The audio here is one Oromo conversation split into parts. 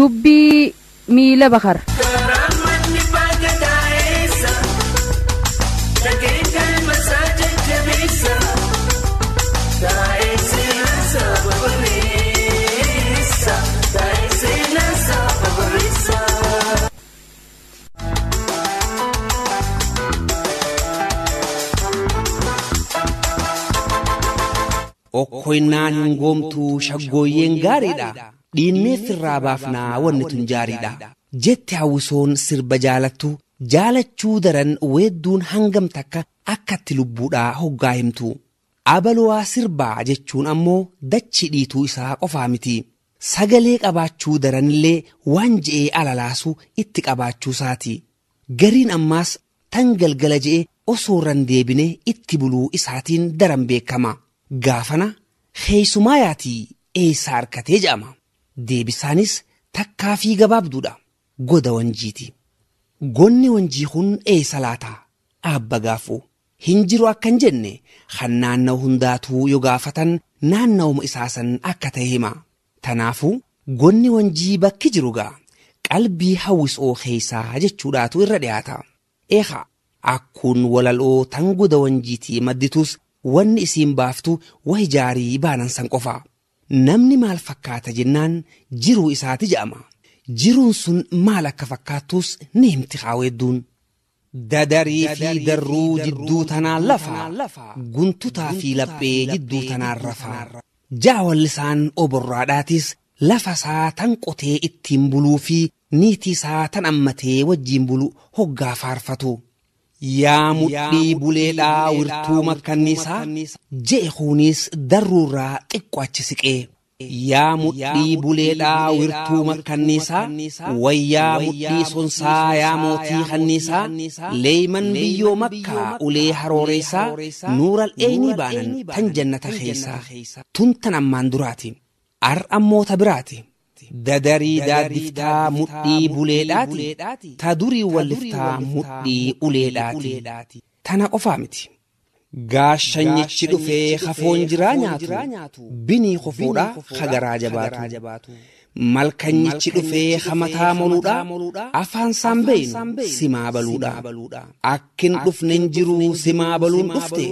Dubbii miila bakar. Okkoinnaan hin goomtuu shaggooyyeen gaariidha. Dhiinnee firraa baafnaa wanni tun jaariidha. Jette hawwisoon sirba jaalattu jaalachuu daran weedduun hangam takka akkatti lubbuudhaa hoggaa himtu. Abaluwaa sirbaa jechuun ammoo dachi dhiituu isaa qofaa miti. Sagalee qabaachuu daranillee waan je'ee alalaasu itti qabaachuu isaati. Gariin ammaas tan galgala je'e osoo irran deebine itti buluu isaatiin daran beekama. Gaafana keessumaa yaatii eessa harkatee jedhama. Deebisaanis takkaa fi gabaabduudha. Goda wanjiiti. Gonni wanjii kun eessa laata? Abba gaafu. Hin jiru akkan jenne kan naannawa hundaatuu yoo gaafatan naannawuma isaasan akka ta'e hima. Tanaafuu gonni wanjii bakki jiru gaa qalbii hawwisoo keessaa jechuudhaatu irra dhiyaata. Eegaa akkuun walaloo tan goda wanjiitii madditus wanni isiin baaftu wahi jaarii baanan san qofa. Namni maal fakkaata jennaan jiruu isaati jedhama. Jiruun sun maal akka fakkaattus ni himti haaweedduun. Dadarii fi darruu jidduu tanaan lafa, guntutaa fi laphee jidduu tanaan rafa. Jaawallisaan oborraadhaatis lafa isaa tan qotee ittiin buluu fi niitii isaa tan ammatee wajjiin bulu hoggaa faarfatu. Yaa mudhii buleedhaa wirtuu makkanniisaa je'e kunis darruurraa xiqqoo achi siqee. Yaa mudhii buleedhaa wirtuu makkanniisaa wayyaa mudhii sonsaa yaa mootii kanniisaa leeyman biyyoo makkaa ulee harooreessaa nuural eenii baanan tan jannata keessaa tun tan ammaan duraati. Ar'ammoota biraati. Dadarii daaddiftaa mudhii buleedhaati. Ta durii walliftaa mudhii uleedhaati. Tana qofaa miti. Gaashanyichi dhufee hafoon jiraa nyaatu. Binii kofoodhaa hagaraa jabaatu. Malkanyichi dhufee hamataa moluudha. Afaan saan beeynu simaa baluudha. Akkin dhufne hin jiru simaa baluun dhufte.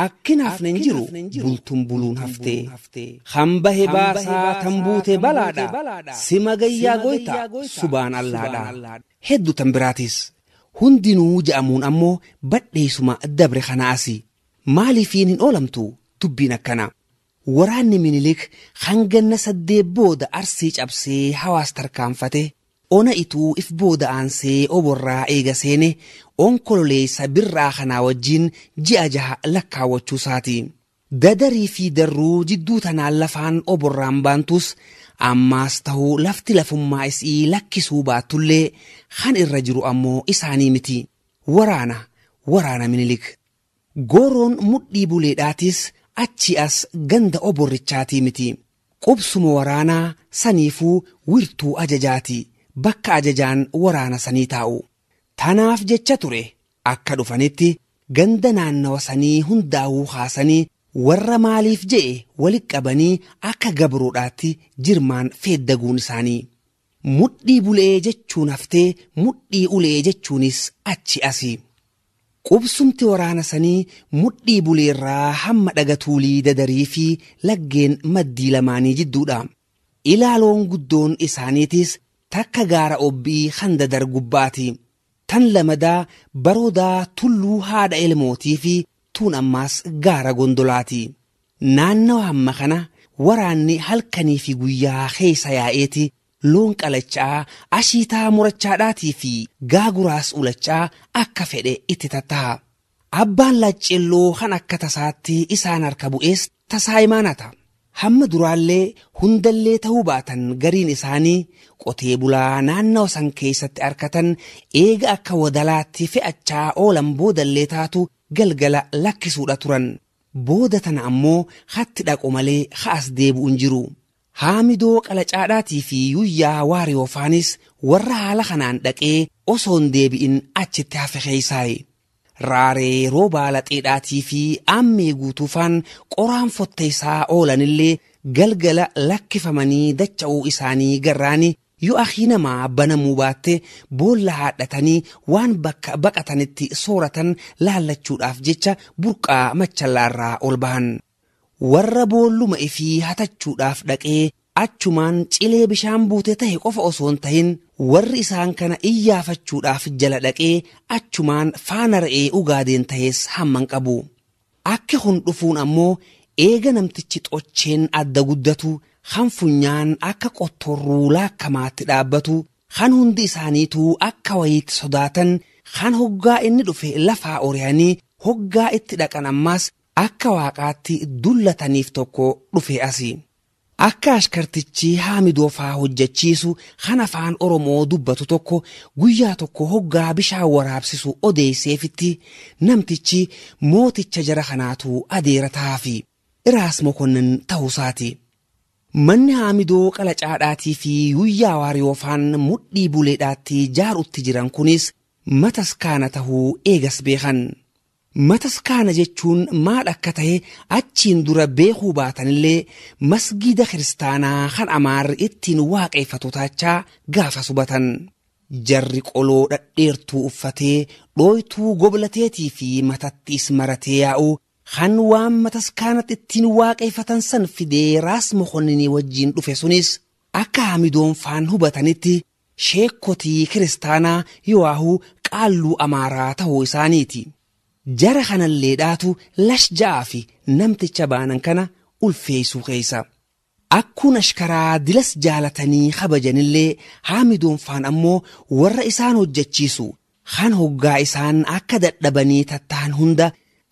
Akkin hafne hin jiru bultuun buluun hafte. Hambahe baasaa tan buute balaadha. Sima gayyaa goyta subaan allaadha. Hedduu tan biraatis. Hundinuu ja'amuun ammoo badheessuma dabre kanaasi. Maaliifiin hin oolamtu dubbiin akkana. Waraanni Minilik hanganna 8 booda arsii cabsee hawaas tarkaanfate ona ituu if booda aansee oborraa eega seene onkololeessa birraa kanaa wajjin ji'a 6 lakkaawwachuu isaati. Dadarii fi darruu jidduu tanaan lafaan oborraan baantus ammaas ta'uu lafti lafummaa isii lakkisuu baattullee kan irra jiru ammoo isaanii miti. Waraana Minilik. Gooroon mudhii buleedhaatis achi as ganda oborrichaatii miti. Qubsuma waraanaa saniifuu wirtuu ajajaati. Bakka ajajaan waraana sanii taa'u. Tanaaf jecha ture akka dhufanitti ganda naannawa sanii hundaa'uu haasanii warra maaliif je'e walitti qabanii akka gabroodhaatti jirmaan feeddaguun isaanii. Mudhii bulee jechuun haftee mudhii ulee jechuunis achi asi. Qubsumti waraana sanii mudhii buleerraa hamma dhagatuulii dadarii fi laggeen maddii lamaanii jidduudha. Ilaaloon guddoon isaaniitis takka gaara obbii kan dadar gubbaati. Tan lamadaa baroodaa tulluu haadha elmootii fi tuun ammaas gaara gondolaati. Naannawa hamma kana waraanni halkanii fi guyyaa keessa yaa'eeti loon qalachaa ashiitaa murachaadhaatii fi gaaguraas ulachaa akka fedhe itti tatta'a. Abbaan lacceelloo kan akka tasaatti isaan harka bu'ees tasaa imaanata. Hamma duraallee hundallee ta'uu baatan gariin isaanii qotee bulaa naannawa san keessatti harkatan eega akka wadalaatti fe'achaa oolan boodallee taatu galgala lakkisuudha turan. Booda tana ammoo hatti dhaqu malee ha'as deebi'uun jiru. Haamidoo qalacaadhaatii fi yuyyaa waariyoofaanis warra haala kanaan dhaqee osoo hin deebi'in achitti hafe keessaayi. Raaree roobaa laxeedhaatii fi aammee guutuufaan qoraan fotteessaa oolanillee galgala lakkifamanii dacha'uu isaanii garraani Yoo akii namaa banamuu baatte boolla haadhatanii waan bakka baqatanitti sooratan laallachuudhaaf jecha burqaa machallaarraa ol bahan. Warra boolluma ifii hatachuudhaaf dhaqee achumaan cilee bishaan buute tahe qofa osoo hin tahin warri isaan kana iyyaafachuudhaaf jala dhaqee achumaan faana re'ee ugaadeen tahes hamman qabu. Akki kun dhufuun ammoo eega namtichi xocheen adda guddatu kan funyaan akka qottorruu laakkamaatti dhaabbatu kan hundi isaaniituu akka wayiitti sodaatan kan hoggaa inni dhufe lafaa ori'anii hoggaa itti dhaqan ammaas akka waaqaatti dullataniif tokko dhufe asi. Akka ashkartichi haamidoofaa hojjechiisu kan afaan Oromoo dubbatu tokko guyyaa tokko hoggaa bishaan waraabsisu odeesseefitti namtichi mooticha jara kanaatu adeera ta'aafi Iraas Mokonnin ta'uusaati. Manni haamidoo qalacaadhaatii fi guyyaa waariyoofaan mudhii buleedhaatti jaarutti jiran kunis mataskaana tahuu eegas beekan. Mataskaana jechuun maal akka ta'e achiin dura beekuu baatanillee masgiida kiristaanaa kan amaarri ittiin waaqeffatu taachaa gaafa subatan. Jarri qoloo dhadheertuu uffatee dhooytuu goblateetii fi matattiis maratee yaa'u kan waan mataskaanatti ittiin waaqeffatan san fidee Raas Mokonninii wajjiin dhufe sunis akka hamidoon faan hubatanitti sheekotii kiristaanaa yoo'aahu qaalluu amaaraa ta'uu isaaniiti. Jara kanalleedhaatu lash ja'aa fi namticha baanan kana ulfeessuu keessa. Akkuun ashkaraa dilas jaalatanii kabajanillee haamidoon faan ammoo warra isaan hojjechiisu kan hoggaa isaan akka dadhabanii tattahan hunda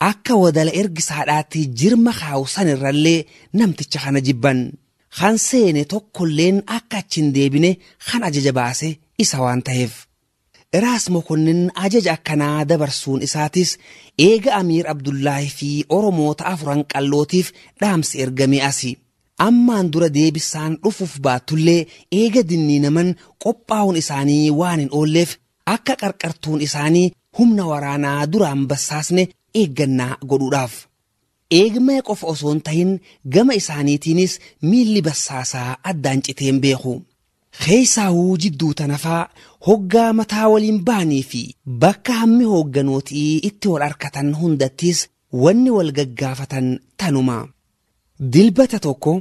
akka wadala ergisaadhaatti jirma kaa'u sanirrallee namticha kana jibban. Kan seene tokkolleen akka achi hin deebine kan ajaja baase isa waan ta'eef. Raas Mokonnin ajaja akkanaa dabarsuun isaatis eega Amiir Abdullaahi fi Oromoota afuran qallootiif dhaamsi ergame asi. Ammaan dura deebisaan dhufuuf baattullee eega dinniinaman qophaa'uun isaanii waan hin oolleef akka qarqartuun isaanii humna waraanaa duraan bassaasne eeggannaa godhuudhaaf. Eegmee qofa osoo hin tahin gama isaaniitiinis miilli bassaasaa addaan citeen beeku. Keessaawuu jidduu tanafaa hoggaa mataa waliin baanii fi bakka hammi hoogganootii itti wal harkatan hundattis wanni wal gaggaafatan tanuma. Dilbata tokko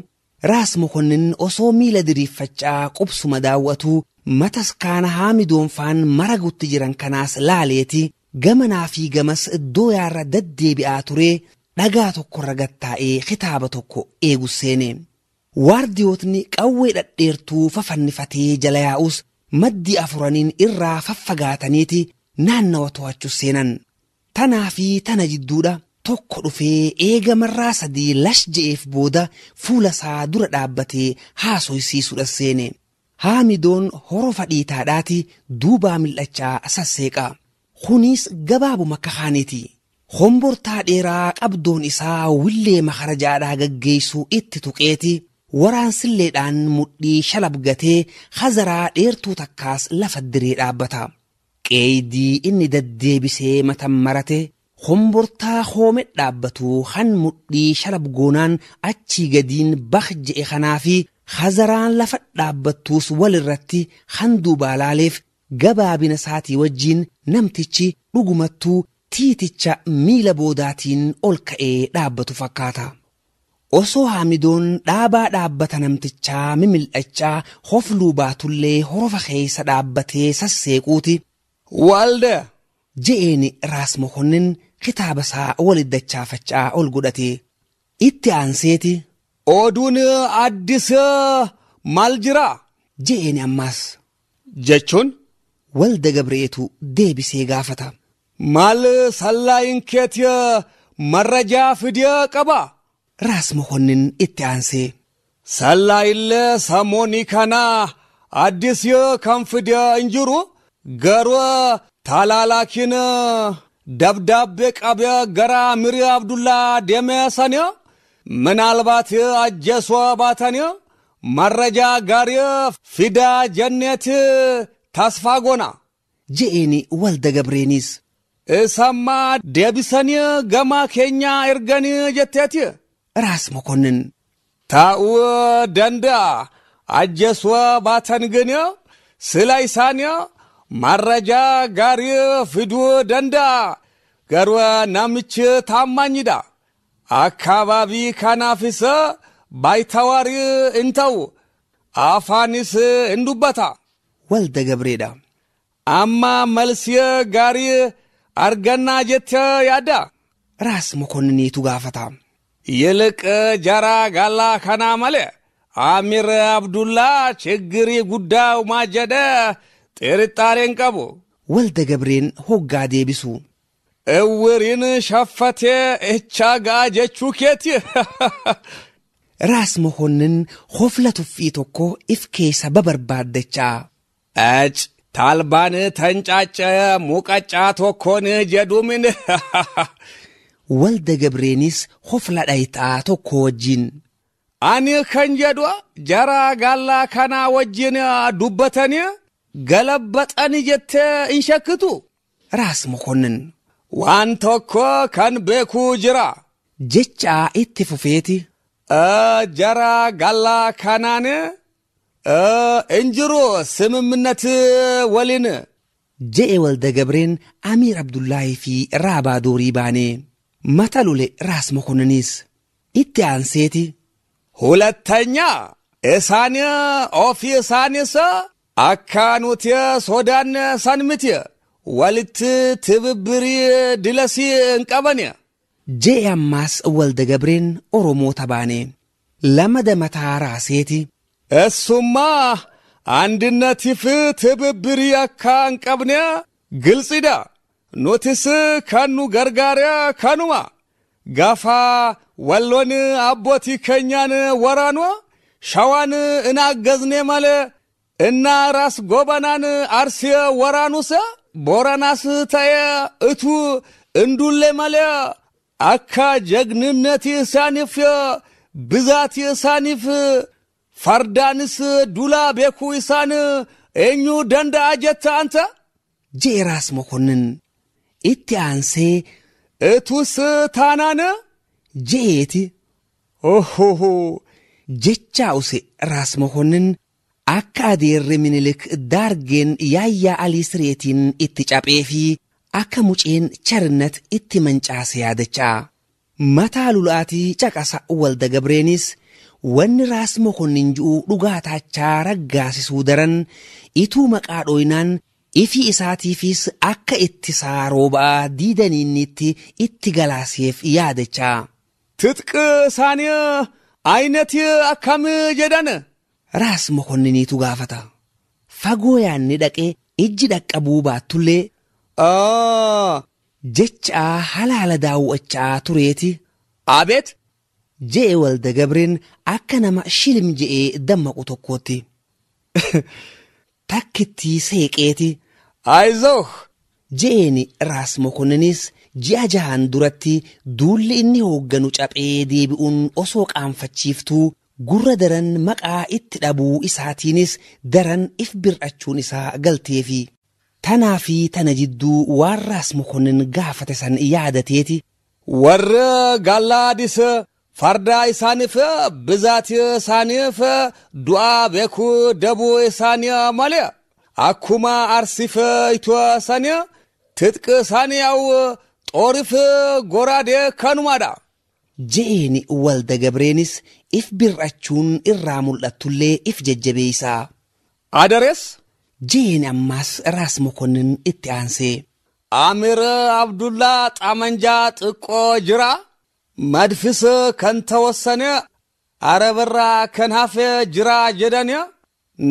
Raas Mokonnin osoo miila diriiffachaa qubsuma daawwatu mataskaana haamidoonfaan maragutti jiran kanaas laaleeti gamanaa fi gamas dooyaarra daddeebi'aa turee dhagaa tokkorra gattaa'ee kitaaba tokko eegu seene. Waardiyootni qawwee dhadheertuu fafannifatee jala yaa'us maddii afuraniin irraa faffagaataniiti naannawa to'achuu seenan. Tanaa fi tana jidduudha tokko dhufee eega marraa sadii lash je'eef booda fuula isaa dura dhaabbatee haasoysiisuudha seene. Haamidoon horofa dhiitaadhaati duubaa mil'achaa sasseeqa. Kunis gabaabuma akka kaaniiti. Hombortaa dheeraa qabdoon isaa willee makarajaadhaa gaggeessuu itti tuqeeti. Waraansilleedhaan mudhii shalabgatee hazaraa dheertuu takkaas lafa diree dhaabbata. Qeeydii inni daddeebisee matan marate hombortaa hoome dhaabbatu kan mudhii shalabgoonaan achii gadiin baq je'e kanaa fi hazaraan lafa dhaabbattuus walirratti kan duubaa laaleef gabaabina isaatii wajjiin namtichi dhugumattuu tiiticha miila boodaatiin ol ka'ee dhaabbatu fakkaata. Osoo haamidoon dhaabaa dhaabbata namtichaa mimil'achaa hofluu baatullee horofa keessa dhaabbatee sasseequuti. Walde! Je'een Raas Mokonnin kitaaba isaa walitti dachaafachaa ol godhate. Itti aanseeti. Oduun addis maal jira? Je'een ammaas. Jechuun? Walda Gabreetu deebisee gaafata. Maal sallaayin keeti marrajaa fidee qaba? Raas Mokonnin itti aansee. Sallaayillee samoonii kana addis kan fidee hin jiru garuu talaalaakiin dabdaabbee qabee gara Amiir Abdullaa deemee sani ምናልባት አጀሶ ባተን መረጃ ጋር ፊዳ ጀነት ተስፋ ጎና Je'een Walda Gabreenis. እሰማ ደቢሰን ገማ ኬኛ ኤርገን ጀቴት Raas Mokonnin. ታኡ ደንዳ አጀሶ ባተን ግን Sila isaan marrajaa gaarii fiduu danda'a. Garuu namichi taammaanyidha. Akkaabaabii kanaafis baayitawaarii hin ta'u. Afaanis hin dubbata. Walda Gabreedha. Amma malsii gaarii argannaa jettee yaadda? Raas Mokonniiniitu gaafata. Yiliq jara gallaa kanaa malee Amir Abdullaa chiggirii guddaa uumaa jedhee xirixxaaree hin qabu. Walda Gabreen hoggaa deebisu. Ewwiriin shaffatee echaa ga'a jechuu keeti. Raas Mokonnin hofla tuffii tokko if keessa babarbaaddachaa. Ec taalbaan tancaacee muqaccaa tokkoon jedhumin. Walda Gabreenis hofla dhayixaa tokko wajjin. Ani kan jedhu jara gallaa kanaa wajjin dubbatanii galabbaxani jettee hin shakkitu. Raas Mokonnin. Waan tokko kan beekuu jira. Jechaa itti fufeeti. Jara gallaa kanaan injiru simimminat waliin. Je'e Walda Gabreen Amiir Abdullaahii fi Raabaa Doorii baanee. Mata lole Raas Mokonninis. Itti aanseeti. Hulattanyaa isaan ofii isaanis akka nuti sodaan san miti walitti tibibbirii dilasii hin qabani. Je'e ammaas Walda Gabreen Oromoota baane. Lama damataa raaseeti. Essummaa andinnatiif tibibbirii akka hin qabne gilxidha. Nutis kan nu gargaare kanuma. Gaafa walloon abbootii keenyaan waraanu shawaan inaaggaznee malee innaa raas gobanaan arsii waraanus booranaas ta'ee utuu indullee malee akka jagninneeti isaaniif bizaati isaaniif fardaanis dulaa beekuu isaan eenyu danda'a jetta anta? Je'e Raas Mokonnin. Itti aansee. Utus taanaan? Je'eeti. Ohoho. Jechaa use Raas Mokonnin akka adeerri Minilik daargeen yaayyaa Alii Sireetiin itti caphee fi akka muceen Charnat itti mancaase yaadachaa. Mataa lulaatii caqasa Walda Gabreenis wanni Raas Mokonnin ji'u dhugaataachaa raggaasisuu daran ituu maqaa dhooynaan ifii isaatiifis akka itti saaroobaa diidaniinnitti itti galaaseef yaadachaa. Titqi isaanii aynati akkam jedhan? Raas Mokonniniitu gaafata. Fagoo yaanni dhaqee ijji dhaqqabuu baattullee. Jechaa halaala daawwachaa tureeti. Abeet. Je'e Walda Gabreen akka nama shilim je'ee dammaqu tokkootti. Takkittii seeqeeti. Ayizooh. Je'eeni Raas Mokonninis ji'a jahaan duratti duulli inni hoogganu caphee deebi'uun osoo qaanfachiiftuu gurra daran maqaa itti dhabuu isaatiinis daran if bir'achuun isaa galteefi. Tanaa fi tana jidduu waan Raas Mokonnin gaafate san yaadateeti. Warri gallaadis farda isaaniif bizaati isaaniif du'aa beekuu dabuu isaanii malee akkuma arsiif itoo sanii titqi isaanii yaa'u xooriif goraadee kanumadha. Je'eeni Walda Gabreenis if bir'achuun irraa mul'attullee if jajjabeessaa. Adarees. Je'eeni ammaas Raas Mokonnin itti aansee. Amir Abdullaa xamanjaa xiqqoo jira. Madfis kan tawassane arabirraa kan hafe jira jedhani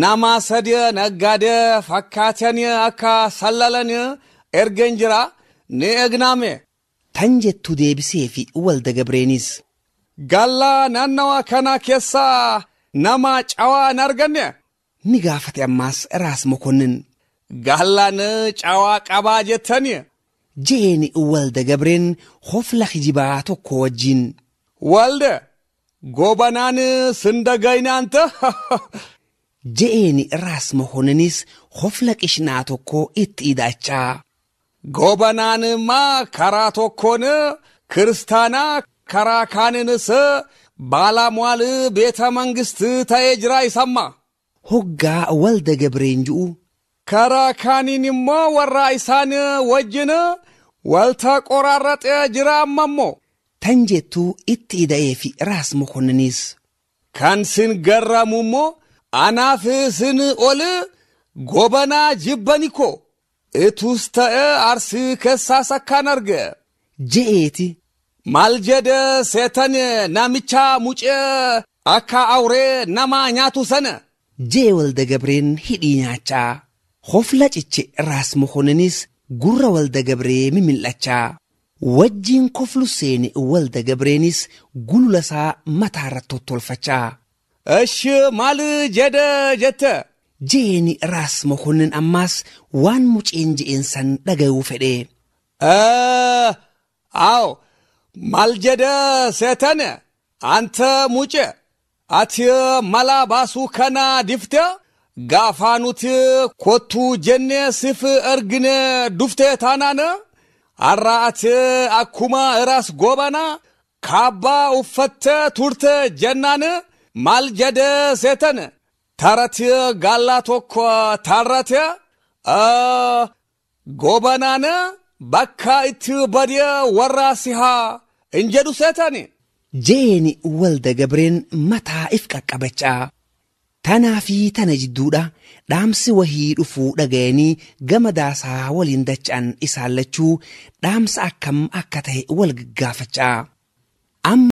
nama sadi naggaadee fakkaatanii akka sallalan ergan jira ni eegnaame. Tan jettu deebisee fi Walda Gabreenis. Gallaa naannawa kana keessaa nama cawaa hin arganne. Ni gaafate ammaas Raas Mokonnin. Gallaan cawaa qabaa jettani. Je'eeni Walda Gabreen hofla kijibaa tokko wajjin. Walde gobanaan sindagaynaanta. Je'eeni Raas Mokonninis hofla qishnaa tokko itti ida'achaa. Gobanaan immaa karaa tokkoon kiristaanaa karaa kaaninis baalamuwaal beeta mangist ta'ee jira isamma. Hoggaa Walda Gabreen ju'u. Karaa kaaniin immoo warra isaan wajjin walta qoraarraxee jira amma immoo. Tan jettuu itti ida'ee fi Raas Mokonninis. Kan sin garramu immoo anaaf sin ol Gobanaa jibbani koo. Itus ta'e Arsii keessaas akkaan arge. Je'eeti. Maal jedhe seetan namicha mucee akka awree nama nyaatu sana. Je'e Walda Gabreen hidhii nyaachaa. Hofla ciche Raas Mokonninis gurra Walda Gabree mimil'achaa. Wajjiin koflu seene Walda Gabreenis gulula isaa mataarra tottolfachaa. Eshi maal jedhe jette? Je'eeni Raas Mokonnin ammaas waan muceen je'een san dhagayuu fedhe. Aw maal jedhe seetan anta muce ati mala baasuu kana difte gaafa nuti kottuu jennee sif ergine duftee taanaan har'a ati akkuma Raas Gobanaa kaabbaa uffattee turte jennaan maal jedhe seetan taratti gaallaa tokko taarrate Gobanaan bakka itti badee warra sihaa hin jedhu seetani. Jeeni Walda Gabreen mataa if qaqqabachaa. Tanaa fi tana jidduudha dhaamsi wahii dhufuu dhagayanii gama daasaa waliin dacha'an isaan lachuu dhaamsa akkam akka ta'e wal gaggaafachaa. Amma